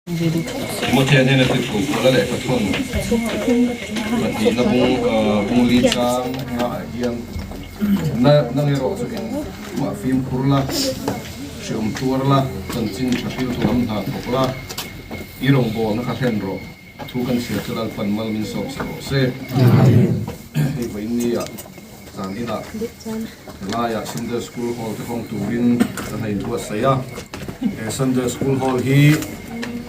Timothea hnena tirhkoh Paula lehkha thawn pahnihna bung li chang hmaah hian nang erawh chu engmah fimkhur la, hreawm tuar la, chanchin tha hriltu lam hna thawk la, i rawngbawlna kha hlen rawh. Thu kan chhiar chu Lalpan mal min sawp sak rawh se. Hei vawiin nia zan inah helaiah Sunday School Hall te hawng turin ka hna inbuatsaih a. He Sunday School Hall hi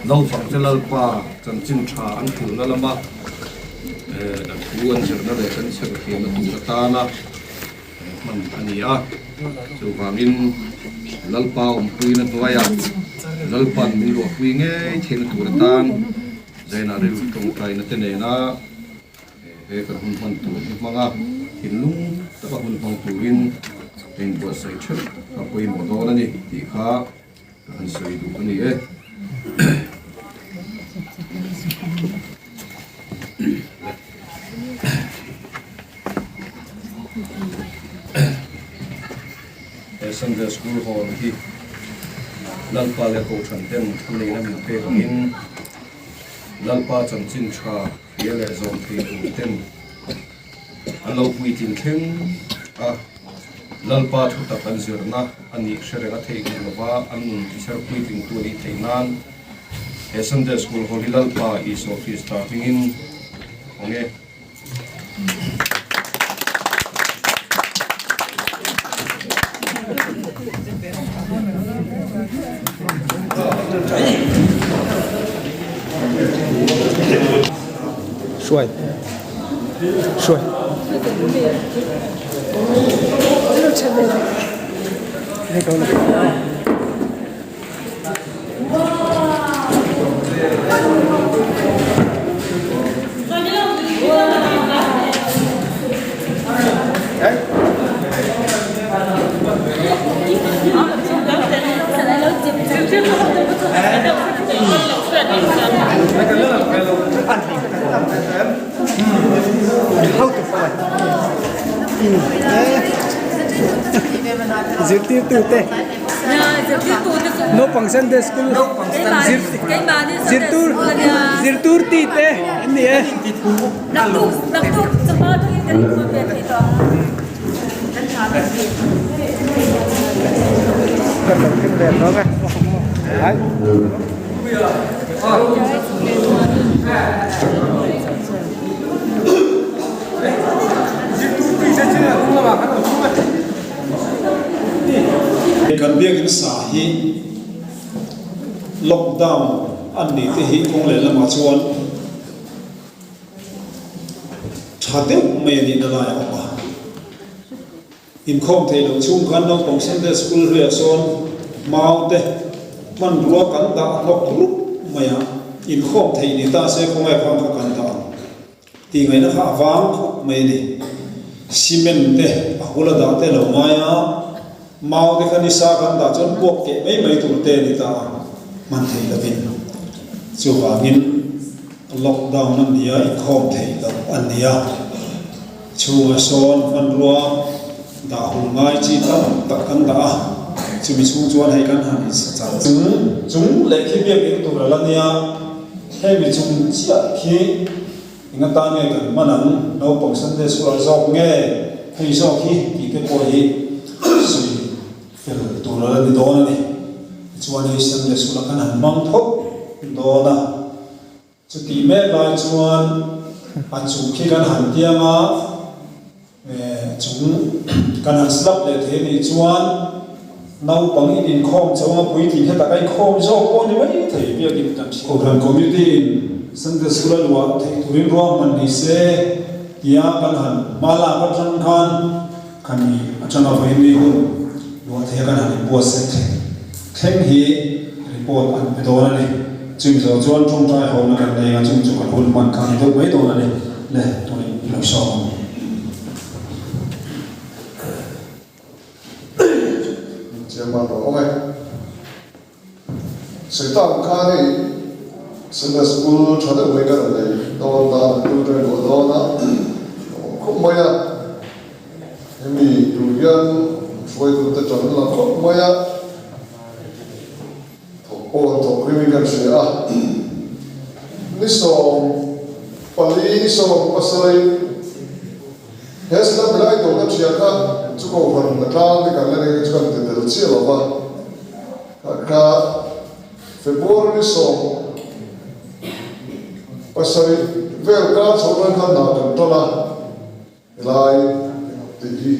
naupangte Lalpa chanchin tha an hrilhna lama thu an zirna leh kan chher thiamna tur atana hman a ni a. Chuvangin Lalpa awmpuina hnuaiah Lalpan min luahpui ngei theihna tur atan Zainah rilru tawngtaina te nena he kan hun hman tur hi hmang a, thinlung taka hun hmang turin ka inbuatsaih theuh kha pawimawh dawn a ni tih kha ka han sawi duh a ni e. He Sunday School Hall hi Lalpa leh Kohhran ten thu neihna min pek angin Lalpa chanchin tha hria leh zawm thei tur ten an lo puitlin thleng a, Lalpa thu tak an zirna a nih hre reng a theihnghilh lova an nun tichher puitlingtu a nih theih nan he Sunday School Hall hi Lalpa Isua Krista hmingin hawng e. Hruai. Hruai. Zirtirtute naupang Sunday school zirtur zirtur ti te an ni e. Kan biakinn sa hi lockdown an nih te hi kawng leh lamah chuan tha deuh mai a nihna lai a awm a. Inkhawm thei loh chhung khan naupang Sunday School hluiah sawn mau te hmanrua kan dah hlawk rup mai a, inkhawm theih ni ta se khawngaih vang kha kan dah ang tih ngaihna kha a vang khawp mai a ni. Cement te a hula dah te lo ngai a, mau te kha nisa kan dah chuan puak keh mai mai tur te a ni ta a, hman thei lovin. Chuvangin lockdown a ni a, inkhawm theih loh a ni a. Chhunga sawn hmanrua dah hun ngai chi tam tak kan dah a, chumi chhung chuan hei kan han insa char. Chung chung leh khi biakinn tur a la nia, hemi chung chiah khi eng atan nge kan hman ang, naupang Sunday School ah zawk nge hei zawk hi tih te pawh hi sawi fel tur a la ni dawn a ni. Tichuan hei Sunday School ah kan han hmang phawt dawn a. Chutih mek lai chuan a chung khi kan han tiang a, chung kan han slap leh thei anih chuan naupang in inkhawm chho anga puitling hetah ka inkhawm zawk pawh ni mai thei biakin kan hria. Kohhran Committee in Sunday School a luah theih turin ruahman ni se tia kan han hma lak atang khan khami atanga vawiin ni hun luah theia kan han inbuatsaih thleng thleng hi report an pe dawn a ni. Chumi zawh chuan tawngtai hawna kan nei a, chung chu kan hun hman kha a ni deuh mai dawn a ni. Le, tawih i lo sawm ang. Chairman rawh awm e. Satan khan hei Sunday School tha deuh mai kan rawn nei dawn ta, naktuk atangin luah dawn a, awm khawp mai a. Hemi tur hian hruaitute tan la khawp mai a. Thawk pawh an thawk ringin kan hria a. Ni 14, ni 17, he slab lai dawhna ṭhia kha chu kohhran a tlang te kan la nei chu kan ti tel chiah lo va, kha kha February ni 17 vel kar chho tan khan hna kan ṭan a. Helai tih hi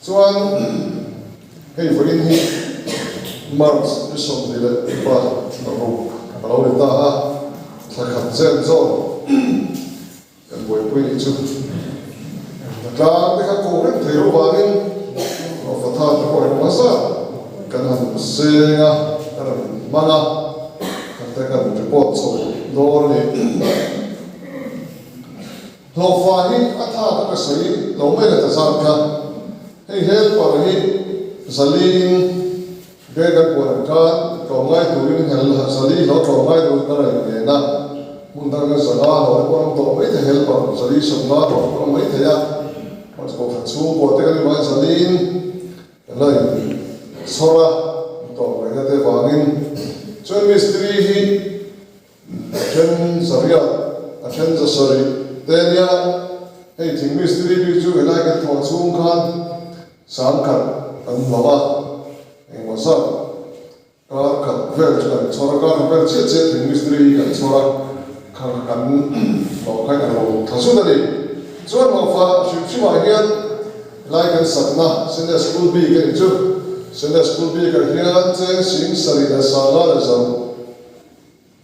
chuan hei vawiin hi March ni 26 a lo ni ta a, thla khat zen zawn kan buaipui nih chu a tlang te kha koh reng thei lo vangin Rawfatha te pawh engmah zat kan han seng a, kan han hmang a, kan te kan report chho dawn a ni. Hlawhfa hi a tha ka ka sawi lo mai la ta zat kha. Hei helper hi Zaliin bag an puan ang khan tlawmngai turin hel Zali hlawh tlawmngai turin ka rawn ngen a, hmun dang atanga zanga hlawh te pawh an awm tawh mai thei helper Zali 50 hlawh te pawh an awm mai thei a, mahse kohhran chhungkua te kan ni vangin Zaliin kan la inchhawr a, tlawmngaihna te vangin chuan mistiri hi A then zariat, a then zasarih te nia, hei thing mistiri bik chu helai kan thawh chhung khan sangkhat kan hlauh a, engmaw zat kar khat vel chu kan chhawr a, kar khat vel chiah chiah thing mistiri hi kan chhawr a, kha kha kan hlauh kha kan lo tha zut a ni. Chuan hlauhfa hrim hrimah hian helai kan sakna Sunday School bik a ni chu, Sunday School bikah hian cheng 75,100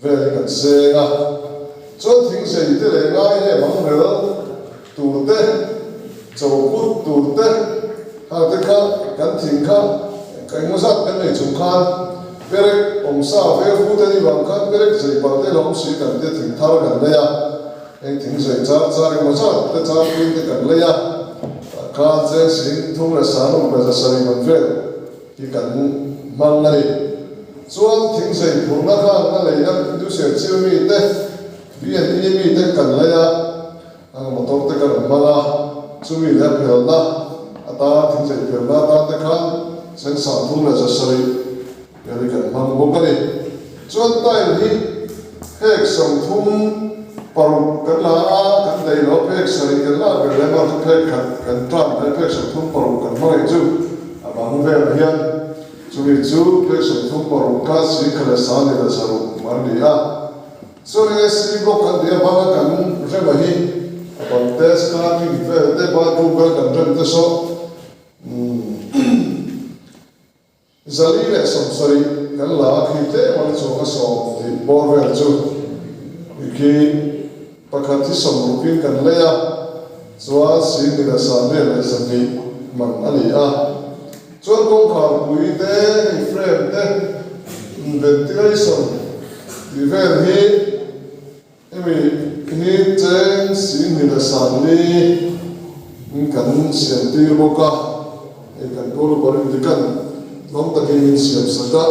Vel hi kan seng a, chuan thingzei te leh ngai nge bangrel tur te, chokut tur te, hang te kha kan thing kha ka engmaw zat kan nei chung khan perek awmsa vel fu te ni vang khan perek zei palh te lawm si kan tia thing thar kan lei a, heng thingzei char char engmaw zat te char pin te kan lei a, tah khan cheng 31,700 man vel hi kan hmang a ni. Chuan thingzei phurhna khan a leina Industrial Chief mi te, BNE mi te kan lei a, ang motor te kan rawn hmang a, chumi leh a phelna atan thingzei phelna atan te khan 37,700 vel hi kan hmang bawk a ni. Chuan tile hi phek 36 kan la a, kan daih lo a, phek 7 kan lak ber leh erawh chu phek khat kan tan leh phek 36 kan hmang eih chu a bang velah hian Chumi chu phek 36 kha Sikha leh Sani leh Zaruk man ni a. Chuan enge C block kan tih a banga kan rem a hi a bang te skirting vel te bathroom vel kan rem te saw 470 kan la a khi tlem a la chuang a sawm tih bawr vel chu khi pakhat hi 60 in kan lei a chuan 12,200 man a ni a. Chuan kawngkhar pui te, hei frame te, ventilation tih vel hi hemi hi cheng 24,000 kan siam tir bawk a, hei kan pawl upa rin dikan tlawm takin min siam sak a,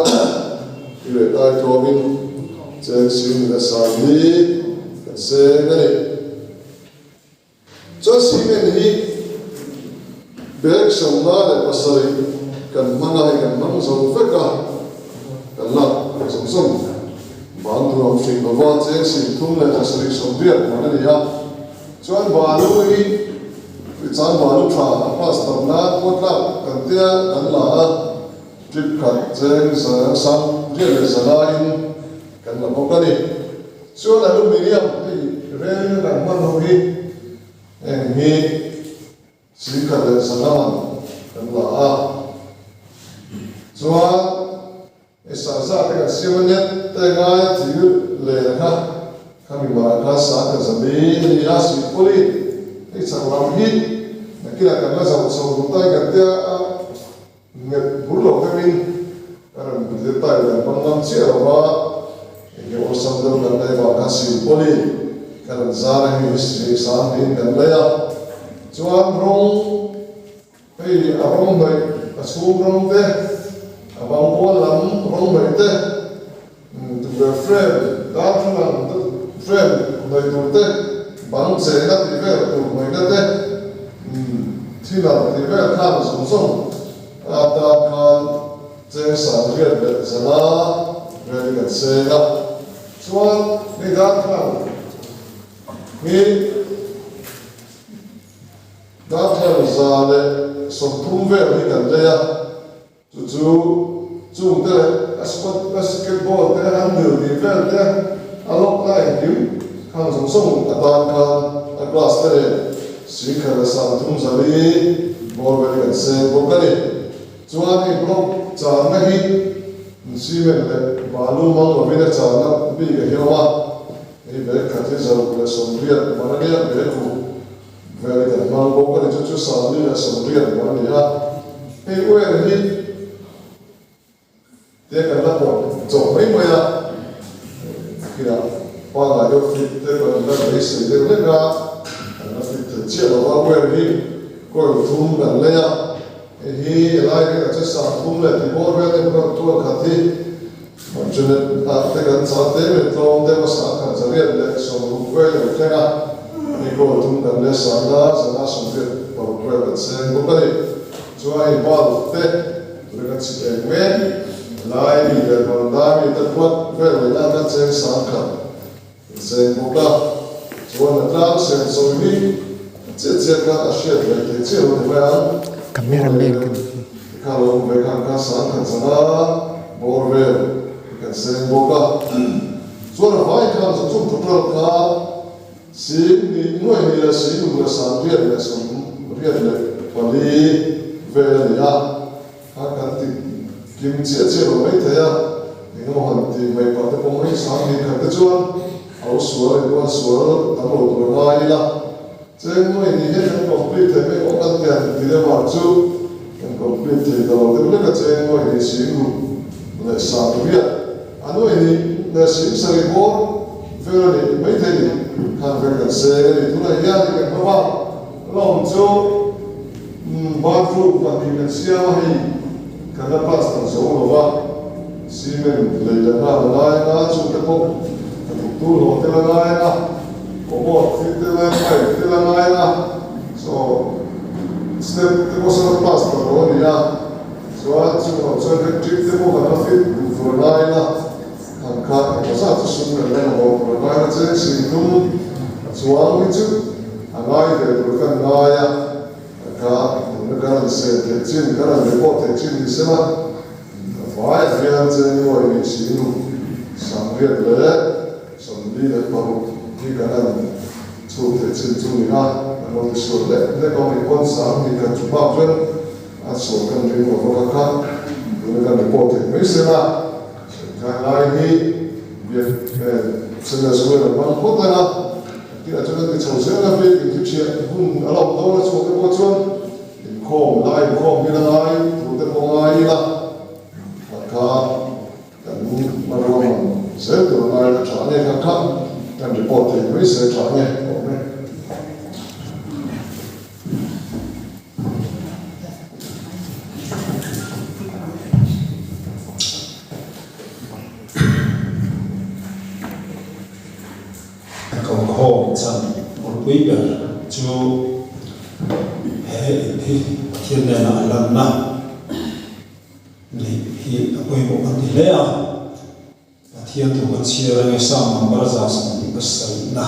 i leh dai tlawmin cheng 24,000 kan seng a ni. Chuan cement hi bag 57 kan hmang a, hei kan hmang zo vek a, kan lak zawng zawng ban tur a awm hrih lo va, cheng 37,80 man a ni a. Chuan balu hi chang balu tha a plaster nan pawt lak kan tia kan la a, trip khat cheng 185 in kan la bawk a ni. Chuan aluminium hei rel kan hman ho hi heng hi 11,000 man kan la a, chuan hei sangza te kan siam a net te ngai thil len kha khami manah khan 1400 a ni a, suihpawlin hei chak lam hi nakinah kan la zauh chho duh ta i kan tia a. Nghet bur lo deuhin ka rawn zir ta i dan bang ngam chiah lo va, enge awlsam deuh kan lei vang khan silpawlin ka rawn zar a hei hi sang tiin kan lei a, chuan rawng hei a rawng hnawih a chhung rawng te a bang pawn lam rawng hnawih te tukverh frame darthlalang frame hnawih tur te bang chehna tih vel tur hnawihna te. Thinner tih vel khan zawng zawng a atan khan cheng 85,000 vel hi kan seng a. Chuan hei darthlalang hi darthlalang 130 vel hi kan lei a, chu chu chung te leh a spot basketball te handle tih vel te a lock na engkim khang zawng zawng atan khan a glass te leh 10,304 ball vel hi kan seng bawk a ni. Chuan hei block channa hi cement leh balu hmang lovin a channa bik a hiam a, hei bag khat hi 180 man a nia, bag huh vel hi kan hmang bawk a ni, chu chu 480 man a ni a, hei oil hi te kan la pawh chawp mai mai a, khiah pangngai deuh fit te kan la beisei deuh hlek a, kan la fit thei chiah lo va, oil hi coil thum kan lei a, hei hi helai vekah chuan 30 leh tih bawr vel te rawn tual khat hi internet ah te kan chah te leh tlawm deuh a 1860 vel a lo thleng a, hei coil thum kan lei sanga 586 vel kan seng bawk a ni, chuan hei bulb te. Tuna kan chhip eng mek lai mi leh Vanda mi te puat vel leh nan khan cheng 10,000 an seng bawk a, chuan a tlang sen sawi hi a chiat chiat khan a hriat leh theih chiah lo ni mai ang. Cameraman ka ni. Tikha lo awm ve khan khan 10,500 bawr vel hi kan seng bawk a, chuan a vai khan chu chung total kha Sing hnih nuaih hnih leh sing ruk leh sangriat leh sawmriat leh pali vel a ni a, kha kan ti kim chiah chiah lo mai thei a, eng emaw han tih mai pah te pawh mai sang hnih khat te chuan a lo sual eng pawh an sual tam lo tur a ngai ila, cheng nuaih hnih hian kan complete thei mai pawh kan ti han ti deuh a chu kan complete thei ta lo deuh hlek a, cheng nuaih hnih sing ruk leh sangriat a nuaih hnih leh sing sarih bawr Vel a nih maithei ni khan vel kan seng a ni. Tunah hian i kan hmang a, lawng chu bathroom pahnih kan siam a, hei kan la plaster zo lo va, cement lei leh nghal a ngai anga, chungte pawh a thawktu hlawh tel a ngai anga, commode thil tel a, pipe tel a ngai anga, so step te pawh sawn a plaster lo a ni a, chuan chungah chuan electric te pawh kan la fit duh tur a ngai anga. An kha engmaw zat chu sum leh leng haw tur a ngai na cheng 30 a chuang hi chu a ngai ve tur kan ngai a, a kha tuna kan han sen theih chin, kan han report theih chin ni sela a faiah hian cheng 2,646 hi kan han chhut theih chin chu ni a, kan lo ti sual hlek hlek awm i pawn 20,000 chu bak chuan a sual kan ring lo bawk a kha tuna kan report theih mai sela. Sengkhai lai hi biak Sunday School an hmang phawt ang a, tih ah chuan an ti chho zel a, biak in hi thiah hun a lo awm dawn a chhuah te pawh chuan inkhawm lai inkhawm hi la ngai tur te pawh ngai ila a kha kan hmanrua hman zel tur a ngai la tha nge kha kha kan report thei mai se tha nge awm e. Kalkhawm chan bulpui ber chu he in hi Pathian nena a lanna neih hi a pawimawh kan ti hle a. Pathian thu kan chhiar ange Psalm number 127 na.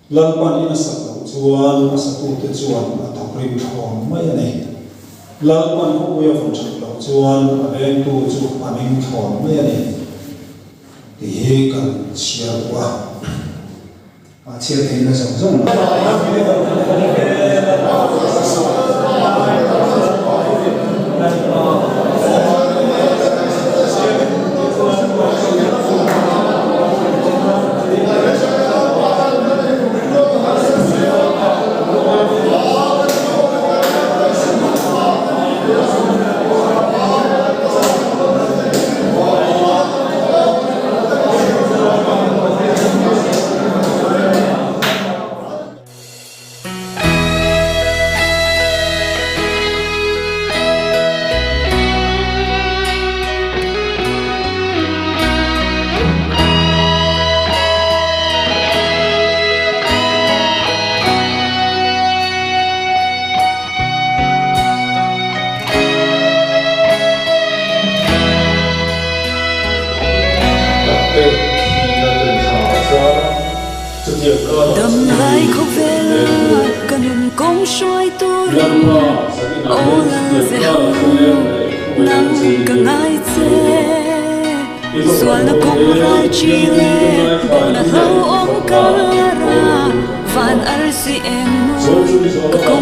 Lalpan in a sak loh chuan a satute chuan a thawk rim thlawn mai a ni. Lalpan khawpui a vawn that loh chuan a vengtu chu a ming thlawn mai a ni tih hi kan chhiar duh a. A chhiar theihna zawng zawng. Damlai khawvela ka nun kawng hruai turin Aw lal ze ho nang ka ngai che. Sualna kawng ral chi leh bona hlauhawm kara van arsi eng maw ka.